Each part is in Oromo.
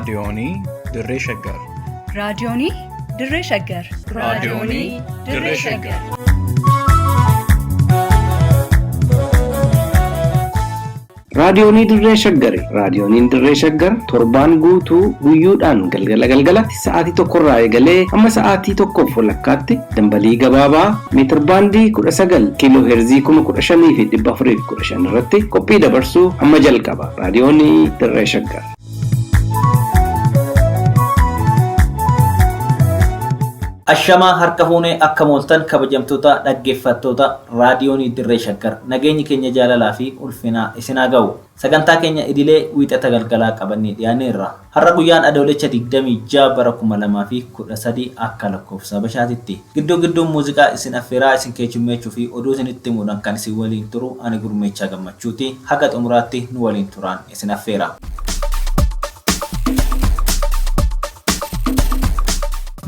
Raadiyoonii Dirree Shaggar. Raadiyoonii Dirree Shaggar. Raadiyoonii Dirree Shaggar. Raadiyoonii Dirree Shaggari. Raadiyooniin Dirree Shaggar torbaan guutuu guyyoodhaan galgala galgalatti sa'aatii tokkorraa eegalee hamma sa'aatii tokkoof walakkaatti dambalii gabaabaa meetirbaandii 19 kiiloo heerzii 15,415 irratti qophii dabarsuu hamma jalqaba. Raadiyoonii Dirree Shaggar. Ashamaa harka fuunee akka mooltan kabajamtoota dhaggeeffattoota raadiyoonii Dirree Shaggar nageenyi keenya jaalalaa fi ulfinaa isin haa ga'u. Sagantaa keenya idilee wiixata galgalaa qabannee dhiyaanneerra. Har'a guyyaan adoolessa 26 bara 2013 akka lakkoofsa Habashaatitti. Gidduu gidduun muuziqaa isin affeeraa isin keessummeessuu fi oduu isinitti himuudhaan kan isin waliin turu ani gurmeechaa gammachuuti. Haga xumuraatti nu waliin turaan isin affeera.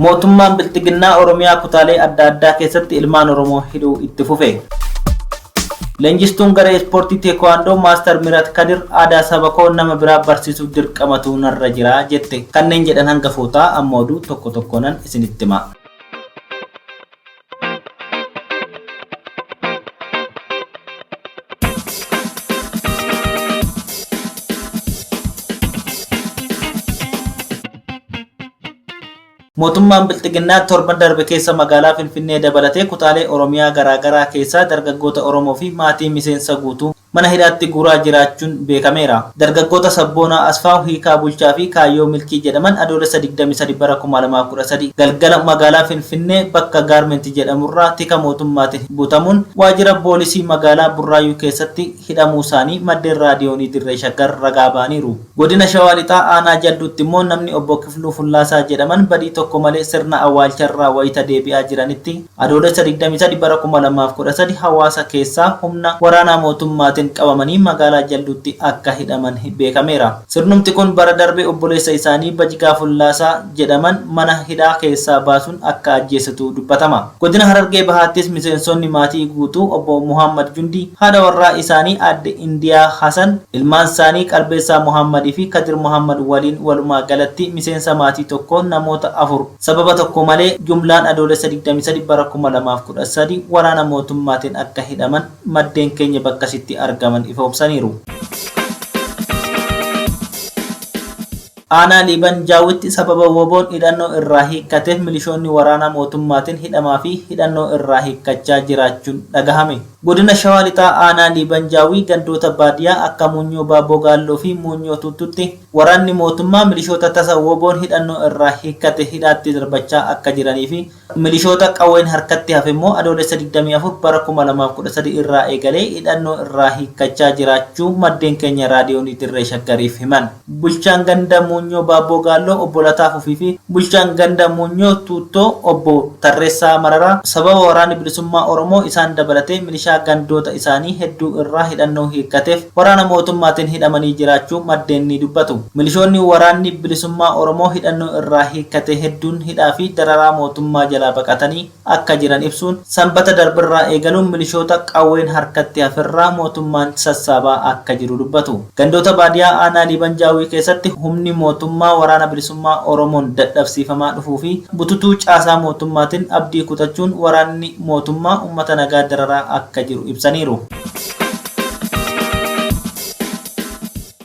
Mootummaan Bilxiginnaa Oromiyaa kutaalee adda addaa keessatti ilmaan Oromoo hidhuu itti fufe. Leenjistuun garee ispoortii teekwaandoo Maaster Mirat Kadir aadaa saba koo nama biraa barsiisuuf dirqamatu narra jira jette. Kanneen jedhan hangafootaa amma oduu tokko tokkoonan isinitti hima. Mootummaan Bilxiginnaa torban darbe keessa magaalaa Finfinnee dabalatee kutaalee Oromiyaa garaa garaa keessaa dargaggoota Oromoo fi maatii miseensa guutuu mana hidhaatti guuraa jiraachuun beekameera. Dargaggoota Sabboonaa Asfaaw, Hiikaa Bulchaa fi Kaayyoo Milkii jedhaman adoolessa 23 bara 2013 galgala magaalaa Finfinnee bakka Gaarmenti jedhamurraa tika mootummaatiin butamuun waajjira poolisii magaalaa Burraayyuu keessatti hidhamuu isaanii maddeen raadiyoonii Dirree Shaggar ragaa ba'aniiru. Godina Shawaa Lixaa aanaa Jalduutti immoo namni obbo Kifluu Fullaasaa jedhaman badii tokko malee sirna awwaalcharraa wayita deebi'aa jiranitti adoolessa 23 bara 2013 hawaasa keessaa humna waraanaa mootummaatiin qabamanii magaalaa Jalduutti akka hidhaman beekameera. Sirnumti kun bara darbe obboleessa isaanii Bajigaa Fullaasaa jedhaman mana hidhaa keessaa baasuun akka ajjeesatu dubbatama. Godina Harargee Bahaattis miseensonni maatii guutuu obbo Muhammad Jundii haadha warraa isaanii aadde Indiyaa Hasan ilmaan isaanii Qalbeessaa Muhammadii fi Kadir Muhammad waliin walumaa galatti miseensa maatii tokkoo namoota afur sababa tokko malee jumlaan adoolessa 23 bara 2013 waraana mootummaatiin akka hidhaman maddeen keenya bakkasitti argaman ifoomsaniiru. Aanaa Liiban Jaawwitti sababa woboon hidhannoo irraa hiikkateef milishoonni waraanaa mootummaatiin hidhamaa fi hidhannoo irraa hiikkachaa jiraachuun dhagahame. Godina Shawaa Lixaa aanaa Liiban Jaawwii gandoota baadiyyaa akka Muunyoo Baabboo Gaalloo fi Muunyoo Tuuttutti waraanni mootummaa milishoota tasa woboon hidhannoo irraa hiikkate hidhaatti darbachaa akka jiranii fi milishoota qawween harkatti hafe immoo adoolessa 24 bara 2013 irraa eegalee hidhannoo irraa hiikkachaa jiraachuu maddeen keenya raadiyoonii Dirree Shaggariif himan. Bulchaan ganda Muunyoo Baabboo Gaalloo obbo Lataa Fufii fi bulchaan ganda Muunyoo Tuuttoo obbo Tarreessaa Mararaa sababa waraanni bilisummaa Oromoo isaan dabalatee milishaa gandoota isaanii hedduu irraa hidhannoo hiikkateef waraana mootummaatiin hidhamanii jiraachuu maddeen ni dubbatu. Milishoonni waraanni bilisummaa Oromoo hidhannoo irraa hiikkate hedduun hidhaa fi dararaa mootummaa jalaa baqatanii akka jiran ibsuun sanbata darbirraa eegaluun milishoota qawween harkatti haferraa mootummaan sassaabaa akka jiru dubbatu. Gandoota baadiyyaa aanaa Liiban Jaawwii keessatti humni mootummaa waraana bilisummaa Oromoon dadhabsiifamaa dhufuu fi bututuu caasaa mootummaatiin abdii kutachuun waraanni mootummaa uummata nagaa dararaa akka jiru ibsaniiru.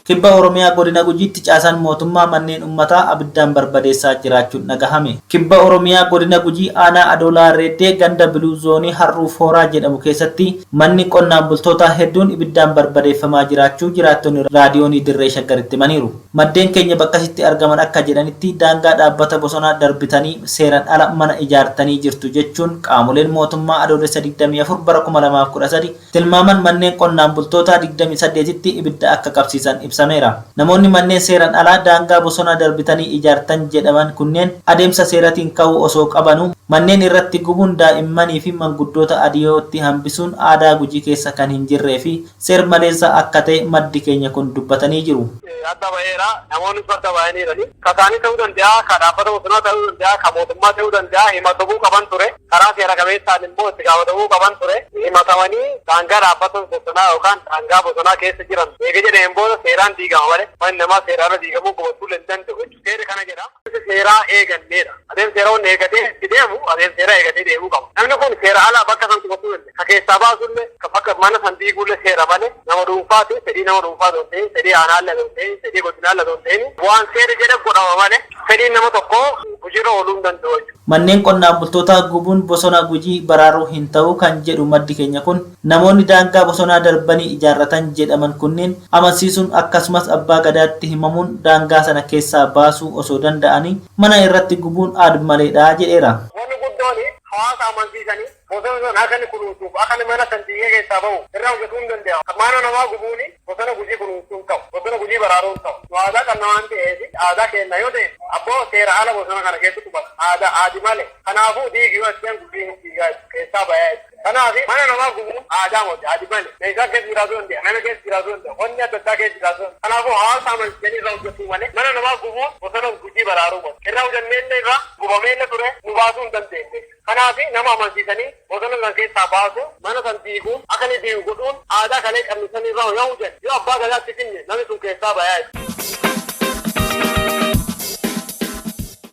Kibba Oromiyaa godina Gujiitti caasaan mootummaa manneen uummataa abiddaan barbadeessaa jiraachuun dhagahame. Kibba Oromiyaa godina Gujii aanaa Adoolaa Reeddee ganda Biluu Zoonii Harruu Fooraa jedhamu keessatti manni qonnaan bultootaa hedduun ibiddaan barbadeeffamaa jiraachuu jiraattonni raadiyoonii Dirree Shaggaritti himaniiru. Maddeen keenya bakkasitti argaman akka jedhanitti daangaa dhaabbata bosonaa darbitanii seeraan ala mana ijaartanii jirtu jechuun qaamoleen mootummaa adoolessa 24 bara 2013 Tilmaaman manneen qonnaan bultootaa 28tti ibidda akka qabsiisan ibsameera. Namoonni manneen seeran alaa daangaa bosona darbitanii ijaartan jedhaman kunneen adeemsa seeratiin ka'uu osoo qabanuu manneen irratti gubuun daa'immanii fi manguddoota adiyootti hambisuun aadaa Gujii keessa kan hin jirree fi seer-maleessa akka ta'e maddi keenya kun dubbatanii jiru. Adda ba'eera. Namoonni adda ba'aniirani. Kasaanii ta'uu danda'a, ka dhaabbata bosonaa ta'uu danda'a, ka mootummaa ta'uu danda'a, himatamuu qaban ture. Karaa seera qabeessaan immoo itti gaafatamuu qaban ture. Himatamanii daangaa dhaabbata bosonaa yookaan daangaa bosonaa keessa jiran. Eega jedheen booda seeraan diigama malee manni namaa seeraan diigamuu qubachuu hin danda'u jechuudha. Seerri kana jedha. Seeraa eeganneedha. Adeemsa seera wanni eegatee itti deemu adeemsa seera eegatee deemuu qaba. Namni kun seera alaa bakka san qubachuu danda'a. Ka keessaa baasullee ka bakka mana san diigullee seera malee nama dhuunfaati fedhii nama dhuunfaa osoo hin ta'in fedhii aanaallee osoo hin ta'in fedhii godinaallee osoo hin ta'in waan seerri jedhe godhama malee fedhiin nama tokkoo hojiirra ooluu hin danda'u jechuudha. Manneen qonnaan bultootaa gubuun bosona Gujii baraaruu hin ta'u kan jedhu maddi keenya kun, namoonni daangaa bosonaa darbanii ijaarratan jedhaman kunneen amansiisuun akkasumas abbaa gadaatti himamuun daangaa sana keessaa baasuu osoo danda'anii mana irratti gubuun aad-maleedha jedheera. Wanni guddoon hawaasa amansiisanii bosona sana akka inni kunuunsuuf akka inni mana san diigee keessaa bahu irraa hojjetuu hin danda'amu. Mana namaa gubuun bosona Gujii kunuunsuu hin ta'u. Bosona Gujii baraaruu hin ta'u. Nu aadaa qabna waan ta'eef aadaa keenya yoo ta'e abboo seera ala bosona kana keessa qubata. Aadaa aadi malee. Kanaafuu diigi yoo asiin gujii hin diigaa keessaa bayaa jechuudha. Kanaaf mana namaa gubuun aadaa moti aadi malee. Meeshaa keessa jiraachuu danda'a. Nama keessa jiraachuu danda'a. Wanni adda addaa keessa jiraachuu danda'a. Kanaafuu hawaasa amansiisanii irraa hojjetuu malee mana namaa gubuun bosona Gujii baraaruu moti. Irraa hojjennee irraa gubamee ture nu baasuu hin dandeenye. Kanaaf nama amansiisanii bosona san keessaa baasu mana san diiguun akka inni diigu godhuun aadaa kalee qabnu san irraa yoo hojjenne yoo abbaa gadaatti finne namni sun keessaa bayaa jechuudha.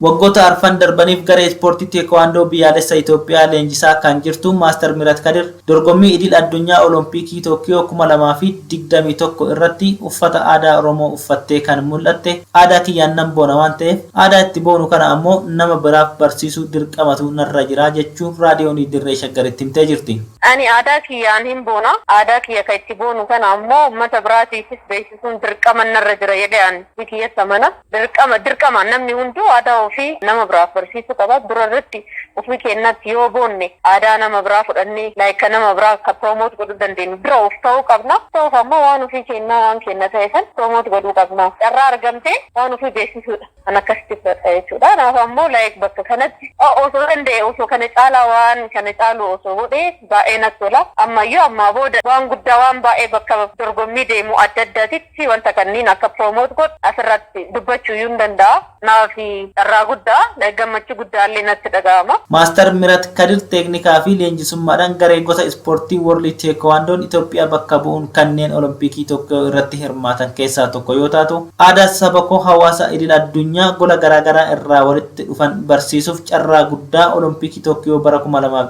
Waggoota arfan darbaniif garee ispoortii teekwaandoo biyyaalessa Itoophiyaa leenjisaa kan jirtu Maaster Mirat Kadir dorgommii idil addunyaa Olompikii Tookkiyoo 2021 irratti uffata aadaa Oromoo uffattee kan mul'atte aadaa kiyyaan nan boona waan ta'eef aadaa itti boonu kana ammoo nama biraaf barsiisuu dirqamatu narra jira jechuun raadiyoonii Dirree Shaggaritti himtee jirti. Ani aadaa kiyyaan hin boona. Aadaa kiyya kan itti boonu kana ammoo uummata biraatiifis beeksisuun dirqama narra jira jedhee ani kiyyatti amana. Dirqama dirqama namni hunduu aadaa ofii nama biraaf barsiisuu qaba. Dura irratti ofii keenyatti yoo boonne aadaa nama biraa fudhannee like nama biraa akka promote godhuu dandeenyu dura of ta'uu qabna. Ta'uuf ammoo waan ofii keenyaa waan keenya ta'e san promote godhuu qabna. Carraa argamtee waan ofii beeksisuudha. Kan akkasitti fudhadha jechuudha. Kanaaf ammoo like bakka kanatti osoo danda'e osoo kana caalaa waan kana caalu osoo godhee baay'ee natti tola. Ammayyuu ammaa booda waan guddaa waan baay'ee bakka dorgommii deemu adda addaatitti wanta kanneen akka promote godhu asirratti dubbachuu iyyuu hin danda'a. Naaf carraa guddaa gammachuu guddaa illee natti dhaga'ama. Maaster Mirat Kadir teeknikaa fi leenjisummaadhaan garee gosa ispoortii World Teekwaandoon Itoophiyaa bakka bu'uun kanneen Olompikii Tookkiyoo irratti hirmaatan keessaa tokko yoo taatu, aadaa saba koo hawaasa idil addunyaa gola garaagaraa irraa walitti dhufan barsiisuuf carraa guddaa Olompikii Tookkiyoo bara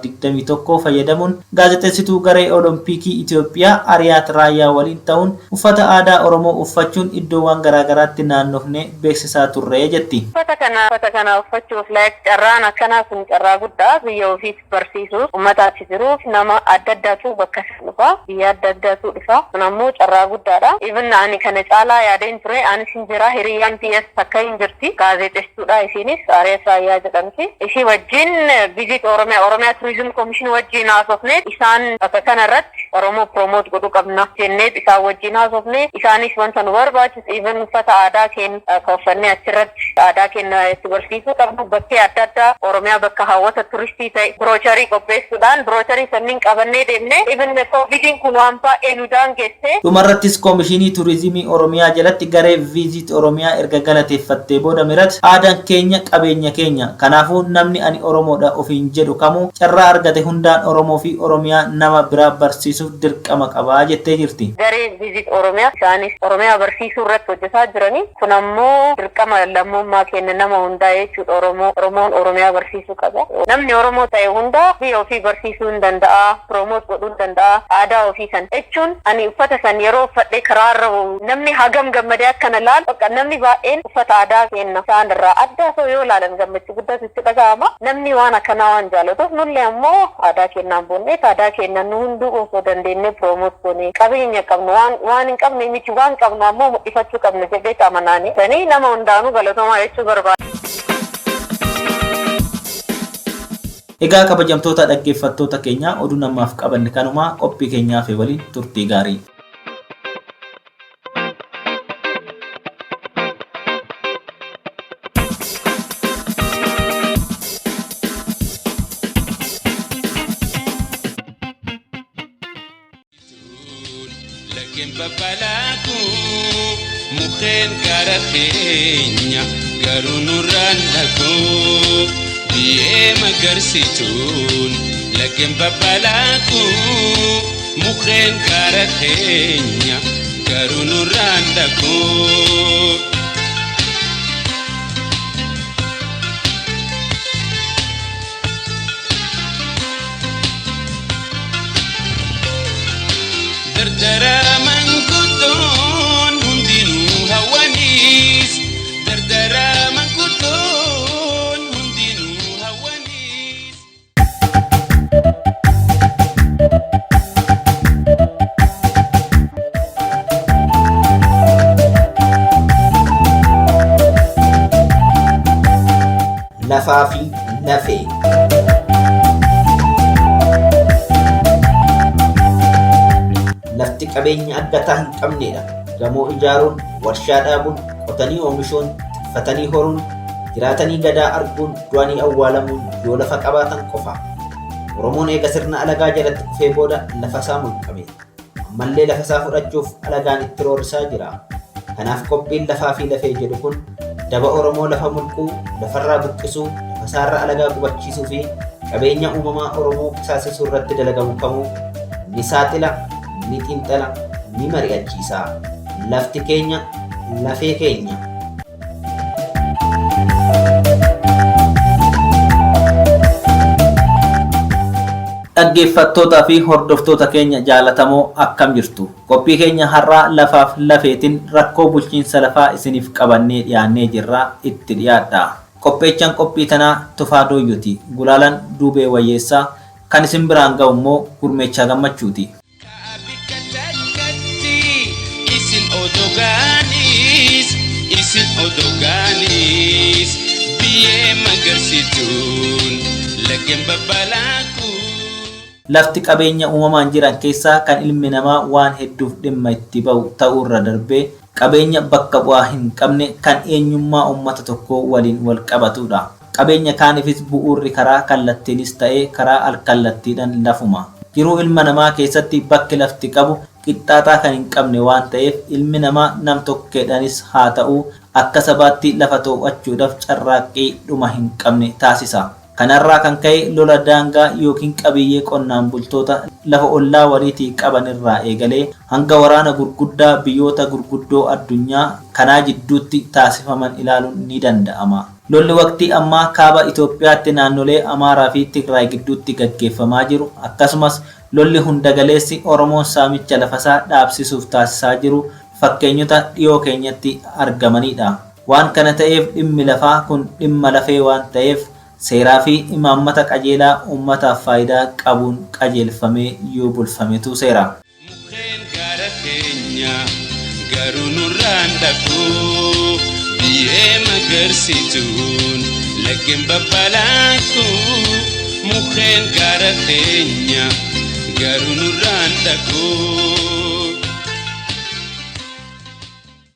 2021 fayyadamuun gaazexeessituu garee Olompikii Itoophiyaa Ariyaat Raayyaa waliin ta'uun uffata aadaa Oromoo uffachuun iddoowwan garaagaraatti naannofnee beeksisaa turre jetti. Uffata kana uffachuuf like carraan akkanaa kun carraa guddaa biyya ofiis barsiisuuf uummata achi jiruuf nama adda addaatu bakka sana dhufa biyya adda addaatu dhufa kun ammoo carraa guddaadha. Even ani kana caalaa yaadeen ture anis hin jira hiriyyaan tiyyas takka hin jirti gaazexeessituudha isiinis Ariyaat Raayyaa jedhamti. Ishii wajjin Visit Oromiyaa Oromiyaa Tourism Commission wajjin haasofne isaan bakka kana irratti Oromoo promote godhuu qabna jennee isaan wajjin haasofne isaanis wanta nu barbaachisu even uffata aadaa keenya kan uffannee achirratti aadaa keenya itti barsiisuu qabnu bakkee adda addaa Oromiyaa bakka hawwata turistii ta'e brochure qopheessuudhaan brochure sanniin qabannee deemne even koovidiin kun waan baay'ee nu daangesse. Dhumarrattis Koomishinii Turizimii Oromiyaa jalatti garee Visit Oromiyaa erga galateeffattee booda Mirat aadaan keenya qabeenya keenya kanaafuu namni ani Oromoodha ofiin jedhu kamuu carraa argate hundaan Oromoo fi Oromiyaa nama biraa barsiisuuf dirqama qabaa jettee jirti. Garee Visit Oromiyaa isaanis Oromiyaa barsiisuu irratti hojjetaa jiranii kun ammoo dirqama lammummaa keenya nama hundaa jechuudha Oromoo Oromoon Oromiyaa barsiisuu qaba. Namni Oromoo ta'e hundaa biyya ofii barsiisuu hin danda'a, promote godhuu hin danda'a, aadaa ofii san jechuun ani uffata san yeroo uffadhee karaarra namni hagam gammadee akkana laalu bakka namni baay'een uffata aadaa keenya isaan irraa adda osoo yoo laalan gammachuu guddaatu itti dhaga'ama. Namni waan akkanaa waan jaallatuuf nullee ammoo aadaa keenyaan boonneef aadaa keenya nu hunduu osoo dandeenye promote goonee qabeenya qabnu waan waan hin qabne miti waan qabnu ammoo mul'ifachuu qabna jedhee amanaani. Sanii nama hundaanuu galatoomaa jechuu barbaada. Egaa kabajamtoota dhaggeeffattoota keenya oduu namaaf qabanne kanumaa qophii keenyaaf waliin turtii gaarii. Laggeen babbalaatu Mukkeen gaara keenya garuu nurraan dhagoo biyyee magarsituun laggeen babbalaaqu mukkeen gaara keenya garuu nurraan dhagoo. Dardara manguddoon hundinuu hawwanis dardara manguddoon hundinuu hawwanis. Lafaa fi lafee. Lafti qabeenya addataa hin qabnedha. Gamoo ijaaruun, warshaa dhaabuun, qotanii oomishuun, tikfatanii horuun, jiraatanii gadaa arguun, du'anii awwaalamuun yoo lafa qabaatan qofa. Oromoon eega sirna alagaa jalatti kufee booda lafa isaa mulqame. Ammallee lafa isaa fudhachuuf alagaan itti roorrisaa jira. Kanaaf qophiin lafaa fi lafee jedhu kun daba Oromoo lafa mulquu, lafarraa buqqisuu, lafa isaarra alagaa qubachiisuu fi qabeenya uumamaa Oromoo qisaasessuu irratti dalagamu kamuu ni saaxila, ni xiinxala, ni mari'achiisa. Lafti keenya lafee keenya. Dhaggeeffattootaa fi hordoftoota keenya jaalatamoo akkam jirtu? Qophii keenya har'aa lafaaf lafeetiin rakkoo bulchiinsa lafaa isiniif qabannee dhiyaannee jirra itti dhiyaadha. Qopheechaan qophii tanaa Tufaa Dooyyoti. Gulaalaan Duubee Wayyeessaa kan isin biraan ga'u immoo Gurmeechaa Gammachuuti. Bikka takkatti isin odogaanis isin odogaanis biyyee magarsituun laggeen babbalaaqu. Lafti qabeenya uumamaan jiran keessaa kan ilmi namaa waan hedduuf dhimma itti ba'u ta'uurra darbee qabeenya bakka bu'aa hin qabne kan eenyummaa uummata tokkoo waliin wal qabatudha. Qabeenya kaaniifis bu'uurri karaa kallattiinis ta'ee karaa alkallattiidhaan lafuma. Jiruu ilma namaa keessatti bakki lafti qabu qixxaataa kan hin qabne waan ta'eef ilmi namaa nam tokkeedhaanis haa ta'u akka sabaatti lafa to'achuudhaaf carraaqqii dhuma hin qabne taasisa. Kanarraa kan ka'e lola daangaa yookiin qabiyyee qonnaan bultoota lafa ollaa waliitii qaban irraa eegalee hanga waraana gurguddaa biyyoota gurguddoo addunyaa kanaa jidduutti taasifaman ilaaluun ni danda'ama. Lolli waqtii ammaa kaaba Itoophiyaatti naannolee Amaaraa fi Tigraay gidduutti gaggeeffamaa jiru akkasumas lolli hundagaleessi Oromoon saamicha lafasaa dhaabsisuuf taasisaa jiru fakkeenyota dhiyoo keenyatti argamanidha. Waan kana ta'eef dhimmi lafaa kun dhimma lafee waan ta'eef seeraa fi imaammata qajeelaa uummataaf faayidaa qabuun qajeelfamee yoo bulfametu seera. Mukkeen gaara keenya garuu nurraan dhaquu biyyee magarsituun laggeen babbalaaqu mukkeen gaara keenya garuu nurraan dhaquu.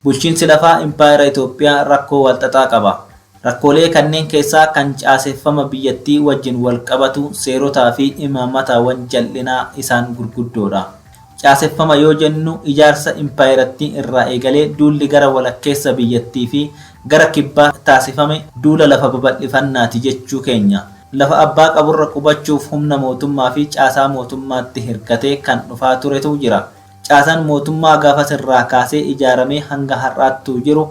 Bulchiinsi lafaa Impaayera Itoophiyaa rakkoo walxaxaa qaba. Rakkoolee kanneen keessaa kan caaseffama biyyattii wajjin wal qabatu seerotaa fi imaammataawwan jal'inaa isaan gurguddoodha. Caaseffama yoo jennu ijaarsa impaayerattii irraa eegalee duulli gara walakkeessa biyyattii fi gara kibbaa taasifame duula lafa babal'ifannaati jechuu keenya. Lafa abbaa qaburra qubachuuf humna mootummaa fi caasaa mootummaatti hirkatee kan dhufaa turetu jira. Caasaan mootummaa gaafas irraa kaasee ijaaramee hanga har'aattuu jiru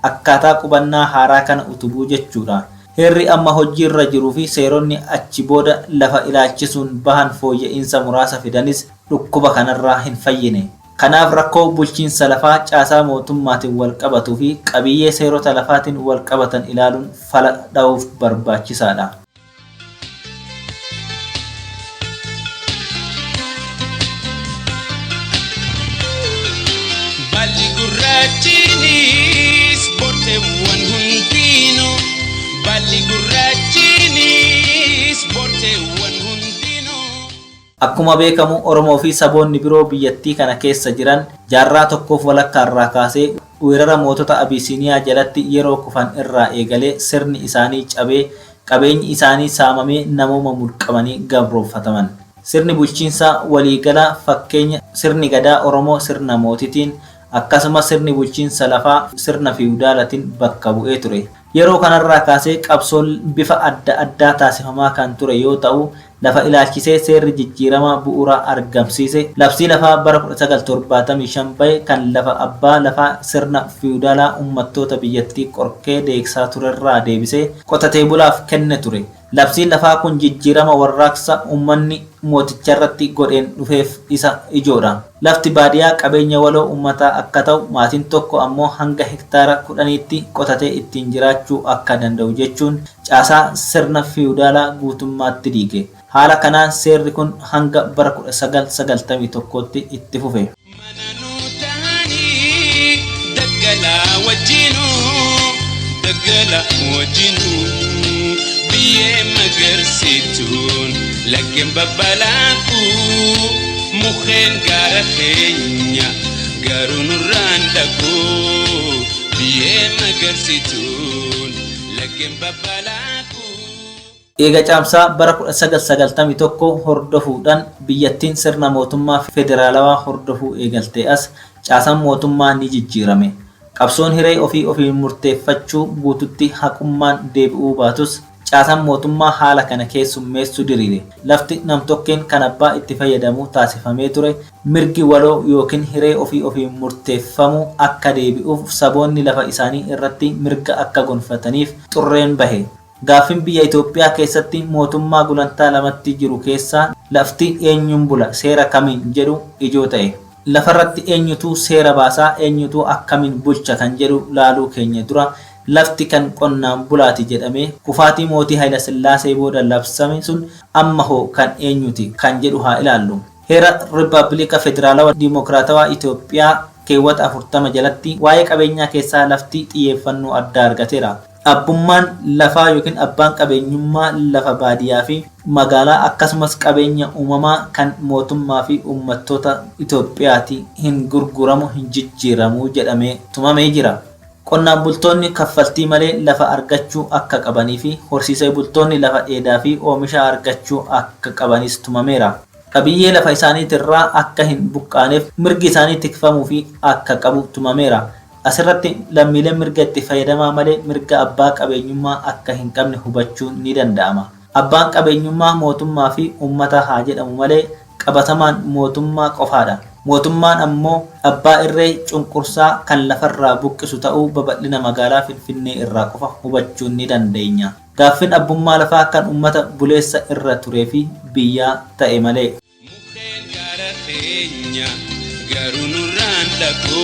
akkaataa qubannaa haaraa kana utubuu jechuudha. Heerri amma hojiirra jiruu fi seeronni achi booda lafa ilaalchisuun bahan fooyya'insa muraasa fidanis dhukkuba kanarraa hin fayyine. Kanaaf rakkoo bulchiinsa lafaa caasaa mootummaatiin wal qabatuu fi qabiyyee seerota lafaatiin wal qabatan ilaaluun fala dha'uuf barbaachisaadha. Balli gurraachinis borteewwan hundinuu balli gurraachinis borteewwan hundinuu. Akkuma beekamu Oromoo fi saboonni biroo biyyattii kana keessa jiran jaarraa tokkoof walakkaarraa kaasee weerara mootota Abisiiniyaa jalatti yeroo kufan irraa eegalee sirni isaanii cabee qabeenyi isaanii saamamee namooma mulqamanii gabroonfataman. Sirni bulchiinsaa waliigalaa fakkeenya sirni gadaa Oromoo sirna mootitiin Akkasumas sirni bulchiinsa lafaa sirna fiwudaalatiin bakka bu'ee ture. Yeroo kanarraa kaasee qabsoon bifa adda addaa taasifamaa kan ture yoo ta'u, lafa ilaalchisee seerri jijjiiramaa bu'uura argamsiise labsii lafaa bara 1975 bahe kan lafa abbaa lafaa sirna fiwudaalaa uummattoota biyyattii qorkee deegsaa turerraa deebisee qotatee bulaaf kenne ture. Labsiin lafaa kun jijjiirama warraaqsa uummanni mooticharratti godheen dhufeef isa ijoodha. Lafti baadiyaa qabeenya waloo uummataa akka ta'u, maatiin tokko ammoo hanga hektaara 10tti qotatee ittiin jiraachuu akka danda'u jechuun caasaa sirna fiwudaalaa guutummaatti diige. Haala kanaan seerri kun hanga bara 1991tti itti fufe. Mana nuu tahanii daggalaa wajjinuu daggala wajjinuu biyyee magarsiituun laggeen babbalaaquu mukkeen gaara keenya garuu nurraan dhaquu biyyee magarsiituun laggeen babbalaaquu. Eega caamsaa bara 1991 hordofuudhaan biyyattiin sirna mootummaa federaalawaa hordofuu eegaltee as caasaan mootummaa ni jijjiirame. Qabsoon hiree ofii ofiin murteeffachuu guututti haqummaan deebi'uu baatus caasaan mootummaa haala kana keessummeessu diriire. Lafti namtokkeen kan abbaa itti fayyadamu taasifamee ture mirgi waloo yookiin hiree ofii ofiin murteeffamuu akka deebi'uuf saboonni lafa isaanii irratti mirga akka gonfataniif xurreen bahe. Gaaffiin biyya Itoophiyaa keessatti mootummaa gulantaa lamatti jiru keessaa lafti eenyuun bula seera kamiin jedhu ijoo ta'e. Lafarratti eenyutu seera baasaa eenyutu akkamiin bulcha kan jedhu laaluu keenya dura lafti kan qonnaan bulaati jedhamee kufaatii mootii Hayilasillaasee booda labsame sun amma hoo kan eenyuti kan jedhu haa ilaallu. Heera Rippaabilika Federaalawaa Dimokiraatawaa Itoophiyaa keewwata 40 jalatti waa'ee qabeenyaa keessaa lafti xiyyeeffannoo addaa argateera. Abbummaan lafaa yookiin abbaan qabeenyummaa lafa baadiyyaa fi magaalaa akkasumas qabeenya uumamaa kan mootummaa fi uummattoota Itoophiyaati hin gurguramu hin jijjiiramu jedhamee tumamee jira. Qonnaan bultoonni kaffaltii malee lafa argachuu akka qabanii fi horsiisee bultoonni lafa dheedaa fi oomisha argachuu akka qabanis tumameera. Qabiyyee lafa isaaniitirraa akka hin buqqaaneef mirgi isaanii tikfamuu fi akka qabu tumameera. Asirratti lammiileen mirga itti fayyadamaa malee mirga abbaa qabeenyummaa akka hin qabne hubachuun ni danda'ama. Abbaan qabeenyummaa mootummaa fi uummata haa jedhamu malee qabatamaan mootummaa qofaadha. Mootummaan ammoo abbaa irree cunqursaa kan lafarraa buqqisu ta'uu babal'ina magaalaa Finfinnee irraa qofa hubachuun ni dandeenya. Gaaffiin abbummaa lafaa kan uummata buleessa irra turee fi biyyaa ta'e malee. Mukkeen gaara keenya garuu nurraan dhaquu.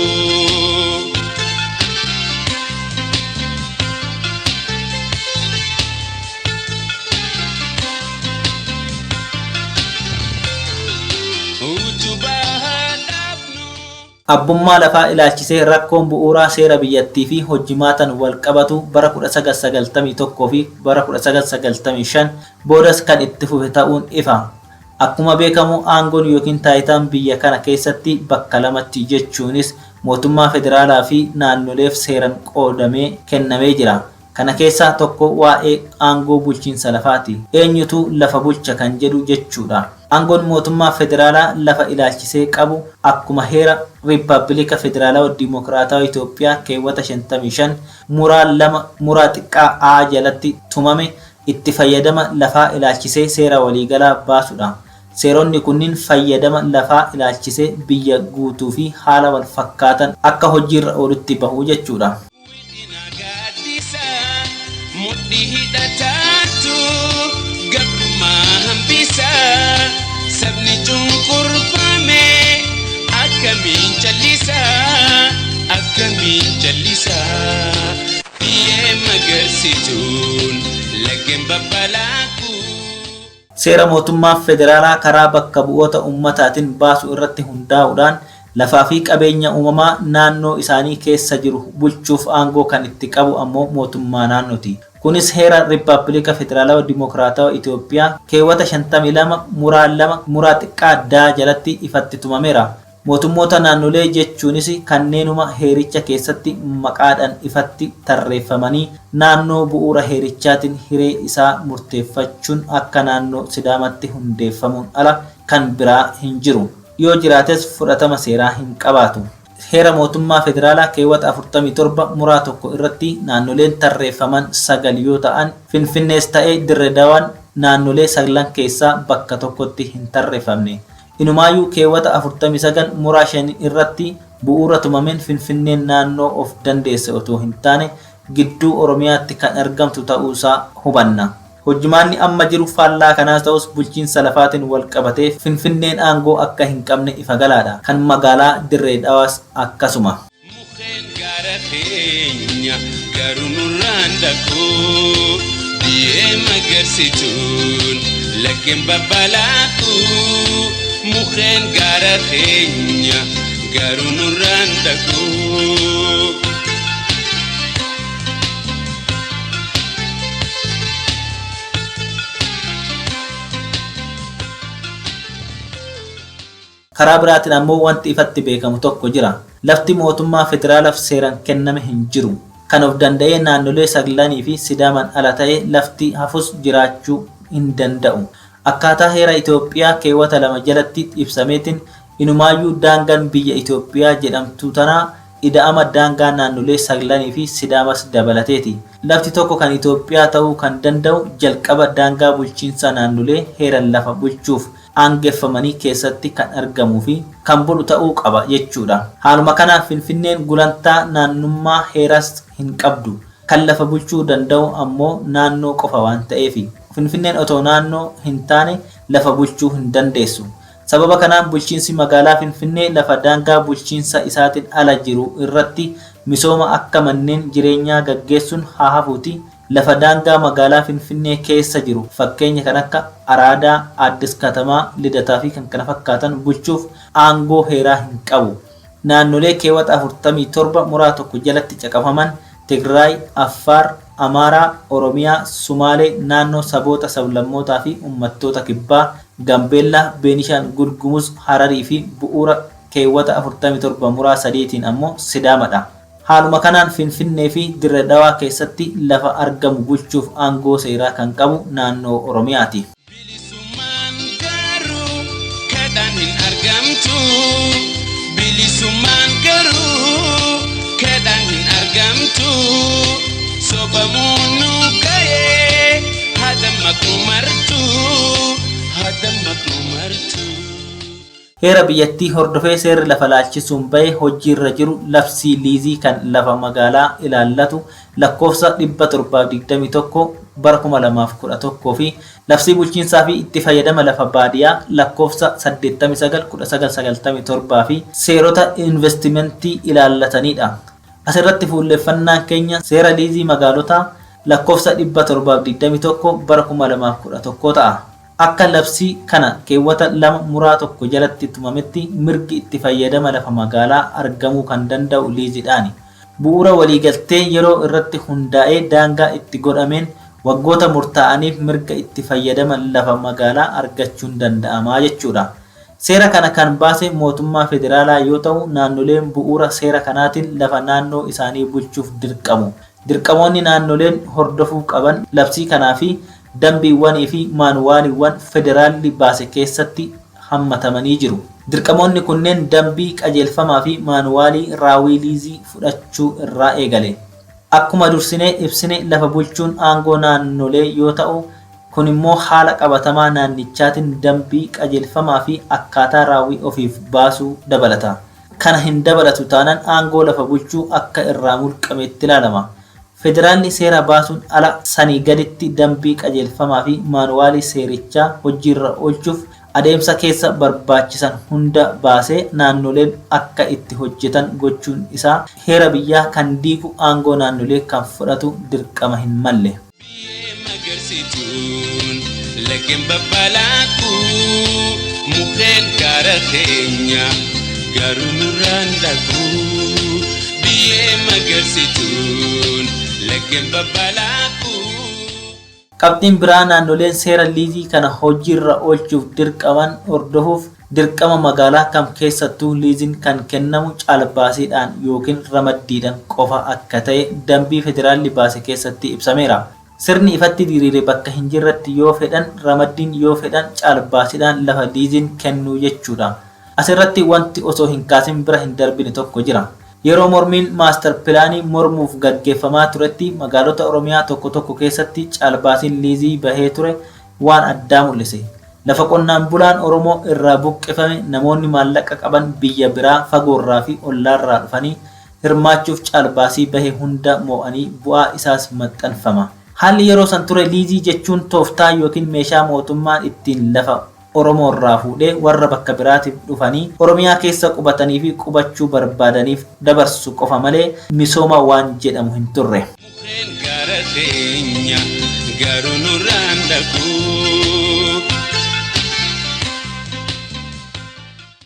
Utubaa dhaabnu. Abbummaa lafaa ilaalchisee rakkoon bu'uuraa seera biyyattii fi hojimaatan wal qabatu bara 1991 fi bara 1995 boodas kan itti fufe ta'uun ifa. Akkuma beekamu aangoon yookiin taayitaan biyya kana keessatti bakka lamatti jechuunis mootummaa federaalaa fi naannoleef seeran qoodamee kennamee jira. Kana keessaa tokko waa'ee aangoo bulchiinsa lafaati. Eenyutu lafa bulcha kan jedhu jechuudha. Aangoon mootummaa federaalaa lafa ilaalchisee qabu akkuma heera Riippaabilika Federaalawaa Dimokiraatawaa Itoophiyaa keewwata 55 muraa 2 muraa xiqqaa A jalatti tumame itti fayyadama lafaa ilaalchisee seera waliigalaa baasudha. Seeronni kunniin fayyadama lafaa ilaalchisee biyya guutuu fi haala wal fakkaatan akka hojiirra oolutti bahu jechuudha. Wixina gaaddisa mudhii hidhataatu gabrummaa hambisa sabni cunqurfame akkamiin callisa akkamiin callisa biyyee magarsituun laggeen babbalaaquu. Seera mootummaa federaalaa karaa bakka bu'oota uummataatiin baasu irratti hundaa'uudhaan lafaa fi qabeenya uumamaa naannoo isaanii keessa jiru bulchuuf aangoo kan itti qabu ammoo mootummaa naannooti. Kunis heera Riippaabilika Federaalawaa Dimokiraatawaa Itoophiyaa keewwata 52 muraa 2 muraa xiqqaa daa jalatti ifatti tumameera. Mootummoota naannolee jechuunis kanneenuma heericha keessatti maqaadhaan ifatti tarreeffamanii naannoo bu'uura heerichaatiin hiree isaa murteeffachuun akka naannoo Sidaamatti hundeeffamuun ala kan biraa hin jiru. Yoo jiraates fudhatama seeraa hin qabaatu. Heera mootummaa federaalaa keewwata 47 muraa 1 irratti naannoleen tarreeffaman 9 yoo ta'an, Finfinnees ta'ee Dirre Dawaan naannolee 9 keessaa bakka tokkotti hin tarreeffamne. Inumaayyuu keewwata 49 muraa 5 irratti bu'uura tumameen Finfinneen naannoo of dandeesse otoo hin taane gidduu Oromiyaatti kan argamtu ta'uusaa hubanna. Hojimaanni amma jiru faallaa kanaas ta'us bulchiinsa lafaatiin wal qabatee Finfinneen aangoo akka hin qabne ifa galaadha. Kan magaalaa Dirree Dhawaas akkasuma. Mukkeen gaara keenya garuu nurraan dhaqu, biyyee magarsituun laggeen babbalaaqu. Mukkeen gaara keenya garuu nurraan dhaqu. Karaa biraatiin ammoo wanti ifatti beekamu tokko jira. Lafti mootummaa federaalaaf seeraan kenname hin jiru. Kan of danda'ee naannolee 9 fi Sidaamaan ala ta'e lafti hafus jiraachuu hin danda'u. Akkaataa heera Itoophiyaa keewwata 2 jalatti ibsameetiin inumaayyuu daangaan biyya Itoophiyaa jedhamtu tanaa ida'ama daangaa naannolee 9 fi Sidaamas dabalateeti. Lafti tokko kan Itoophiyaa ta'uu kan danda'u jalqaba daangaa bulchiinsa naannolee heeran lafa bulchuuf aangeffamanii keessatti kan argamuu fi kan bulu ta'uu qaba jechuudha. Haaluma kanaan Finfinneen gulantaa naannummaa heeras hin qabdu. Kan lafa bulchuu danda'u ammoo naannoo qofa waan ta'eefi. Finfinneen otoo naannoo hin taane lafa bulchuu hin dandeessu. Sababa kanaan bulchiinsi magaalaa Finfinnee lafa daangaa bulchiinsa isaatiin ala jiru irratti misooma akka manneen jireenyaa gaggeessuun haa hafuuti. Lafa daangaa magaalaa Finfinnee keessa jiru fakkeenya kan akka Araadaa, Addis Katamaa, Lidataa fi kan kana fakkaatan bulchuuf aangoo heeraa hin qabu. Naannolee keewwata 47 muraa 1 jalatti caqafaman Tigraay, Affaar, Amaaraa, Oromiyaa, Sumaalee, naannoo saboota sablammootaa fi uummattoota kibbaa, Gambeellaa, Beenishaangul Gumuz, Hararii fi bu'uura keewwata 47 muraa 3tiin ammoo Sidaamadha. Haaluma kanaan Finfinnee fi Dirre Dhawaa keessatti lafa argamu bulchuuf aangoo seeraa kan qabu naannoo Oromiyaati. Bilisummaan garuu kadhaan hin argamtu. Bilisummaan garuu kadhaan hin argamtu. Sobamuun nu ga'ee haadha martu, haadha martu. Heera biyyattii hordofee seerri lafa laalchisuun bahe hojiirra jiru labsii liizii kan lafa magaalaa ilaallatu lakkoofsa 721 bara 2011 fi labsii bulchiinsaa fi itti fayyadama lafa baadiyaa lakkoofsa 89 1997 fi seerota investimentii ilaallatanidha. Asirratti fuulleffannaan keenya seera liizii magaalotaa lakkoofsa 721 bara 2011 ta'a. Akka labsii kana keewwata 2 muraa 1 jalatti tumametti mirgi itti fayyadama lafa magaalaa argamuu kan danda'u liiziidhaani. Bu'uura waliigaltee yeroo irratti hundaa'ee daangaa itti godhameen waggoota murtaa'aniif mirga itti fayyadama lafa magaalaa argachuun danda'amaa jechuudha. Seera kana kan baase mootummaa federaalaa yoo ta'u naannoleen bu'uura seera kanaatiin lafa naannoo isaanii bulchuuf dirqamu. Dirqamoonni naannoleen hordofuu qaban labsii kanaa fi dambiiwwanii fi maanuwaaliiwwan federaalli baase keessatti hammatamanii jiru. Dirqamoonni kunneen dambii qajeelfamaa fi maanuwaalii raawwii liizii fudhachuu irraa eegale. Akkuma dursinee ibsine lafa bulchuun aangoo naannolee yoo ta'u kun immoo haala qabatamaa naannichaatiin dambii qajeelfamaa fi akkaataa raawwii ofiif baasuu dabalata. Kana hin dabalatu taanaan aangoo lafa bulchuu akka irraa mulqametti ilaalama. Federaalli seera baasuun ala sanii gaditti dambii qajeelfamaa fi maanuwaalii seerichaa hojiirra oolchuuf adeemsa keessa barbaachisan hunda baasee naannoleen akka itti hojjetan gochuun isaa heera biyyaa kan diigu aangoo naannolee kan fudhatu dirqama hin malle. Biyyee magarsituun laggeen babbalaaqu, mukkeen gaara keenya garuu nurraan dhaqu. Biyyee magarsituun laggeen babbalaaqu. Qabxiin biraa naannoleen seera liizii kana hojiirra oolchuuf dirqaman hordofuuf dirqama magaalaa kam keessattuu liiziin kan kennamu caalbaasiidhaan yookiin ramaddiidhaan qofa akka ta'e dambii federaalli baase keessatti ibsameera. Sirni ifatti diriire bakka hin jirretti yoo fedhan ramaddiin yoo fedhan caalbaasiidhaan lafa liiziin kennuu jechuudha. Asirratti wanti osoo hin kaasin bira hin darbine tokko jira. Yeroo mormiin maastar pilaanii mormuuf gaggeeffamaa turetti magaalota Oromiyaa tokko tokko keessatti caalbaasiin liizii bahee ture waan addaa mul'ise. Lafa qonnaan bulaan Oromoo irraa buqqifame namoonni maallaqa qaban biyya biraa fagoorraa fi ollaarraa dhufanii hirmaachuuf caalbaasii bahe hunda moo'anii bu'aa isaas maxxanfama. Haalli yeroo san ture liizii jechuun tooftaa yookiin meeshaa mootummaan ittiin lafa Oromoorraa fuudhee warra bakka biraatiif dhufanii Oromiyaa keessa qubatanii fi qubachuu barbaadaniif dabarsu qofa malee misooma waan jedhamu hin turre. Mukkeen gaara keenya garuu nurraan dhaqu.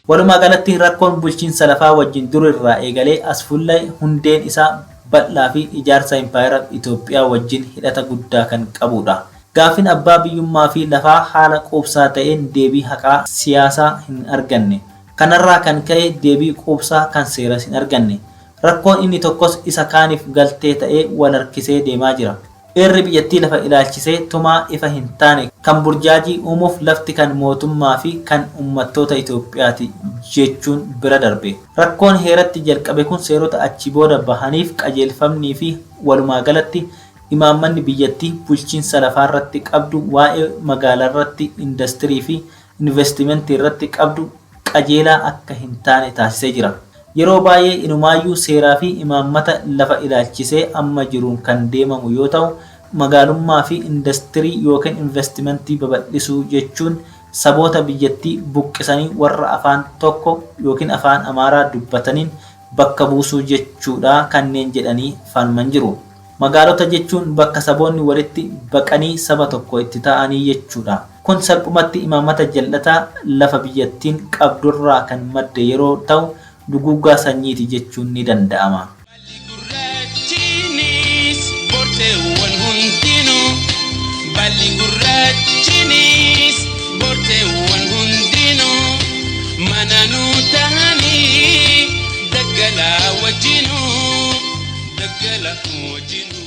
Walumaa galatti rakkoon bulchiinsa lafaa wajjin dur irraa eegalee as fuullee hundeen isaa bal'aa fi ijaarsa impaayera Itoophiyaa wajjin hidhata guddaa kan qabudha. Gaaffiin abbaa biyyummaa fi lafaa haala quubsaa ta'een deebii haqaa siyaasaa hin arganne. Kanarraa kan ka'e deebii quubsaa kan seeras hin arganne. Rakkoon inni tokkos isa kaaniif galtee ta'ee wal harkisee deemaa jira. Heerri biyyattii lafa ilaalchisee tumaa ifa hin taane kan burjaajii uumuuf lafti kan mootummaa fi kan uummattoota Itoophiyaati jechuun bira darbe. Rakkoon heeratti jalqabe kun seerota achi booda bahaniif qajeelfamnii fi walumaa galatti imaammanni biyyattii bulchiinsa lafaarratti qabdu waa'ee magaalaarratti indastirii fi investimentii irratti qabdu qajeelaa akka hin taane taasisee jira. Yeroo baay'ee inumaayyuu seeraa fi imaammata lafa ilaalchisee amma jiruun kan deemamu yoo ta'u, magaalummaa fi indastirii yookiin investimentii babal'isuu jechuun saboota biyyattii buqqisanii warra afaan tokko yookiin afaan Amaaraa dubbataniin bakka buusuu jechuudha kanneen jedhanii falman jiru. Magaalota jechuun bakka saboonni walitti baqanii saba tokko itti ta'anii jechuudha. Kun salphumatti imaammata jal'ataa lafa biyyattiin qabdurraa kan madde yeroo ta'u duguuggaa sanyiiti jechuun ni danda'ama. Balli gurraachinis borteewwan hundinuu. Balli gurraachinis borteewwan hundinuu. Mana nuu tahanii daggalaa wajjinuu. Daggalaa wajjinuu.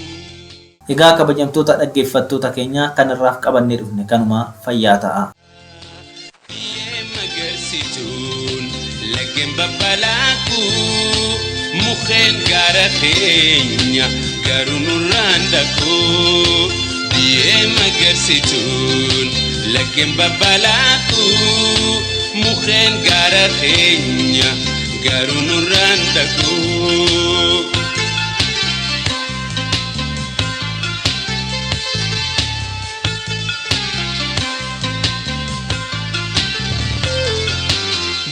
Egaa kabajamtoota dhaggeeffattoota keenya kanarraaf qabannee dhufne kanuma fayyaa ta'a. Biyyee magarsituun laggeen babbalaaqu mukkeen gaara keenya garuu nurraan dhaqu. Biyyee magarsituun laggeen babbalaaqu mukkeen gaara keenya garuu nurraan dhaqu.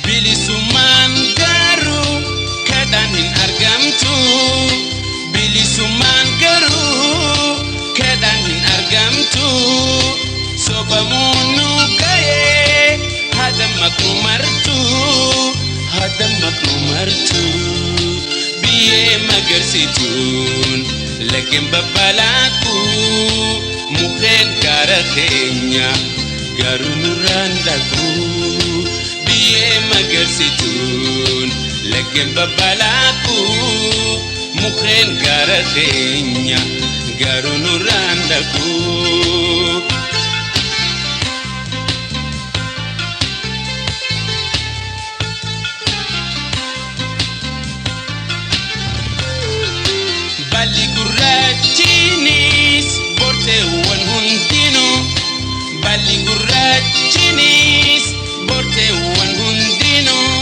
Bilisummaan garuu kadhaan hin argamtu. Bilisummaan garuu kadhaan hin argamtu. Sobamuun nu ga'ee haadha martu. Haadha martu. Biyyee magarsituun laggeen babbalaaqu mukkeen gaara keenya garuu nurraan dhaqu. Biyyee magarsituun laggeen babbalaaqu mukkeen gaara keenya garuu nurraan dhaqu. Balli gurraachinis borteewwan hundinuu. Balli gurraachinis borteewwan hundinuu.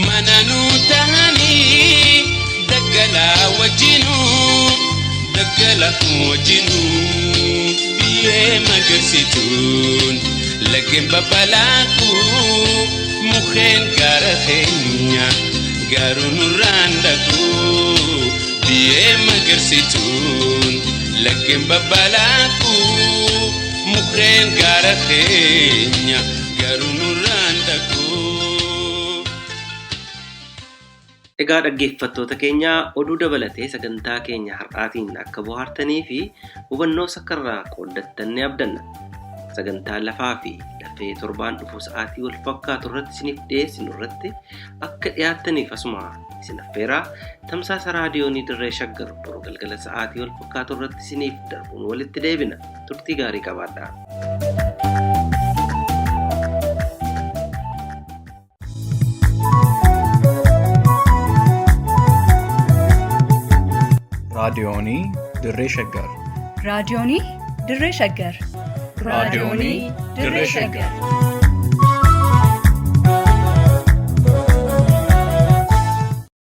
Mana nuu tahanii daggalaa wajjinuu. Daggalaa wajjinuu. Biyyee magarsituun laggeen babbalaaqu mukkeen gaara keenya garuu nurraan dhaqu. Biyyee magarsituun laggeen babbalaaqu mukkeen gaara keenya garuu nurraan dhaqu. Egaa dhaggeeffattoota keenya oduu dabalatee sagantaa keenya har'aatiin akka bohaartanii fi hubannoo sakkarraa qooddattan ni abdanna. Sagantaa lafaa fi lafee torbaan dhufu sa'aatii wal fakkaatu irratti isiniif dhiyeessinu irratti akka dhiyaattaniif asuma isin affeeraa tamsaasa raadiyoonii dirree shaggar boruu galgala sa'aatii wal fakkaatu irratti isiniif darbuun walitti deebina turtii gaarii qabaadhaa. Raadiyoonii Dirree Shaggar. Raadiyoonii Dirree Shaggar. Raadiyoonii Dirree Shaggar.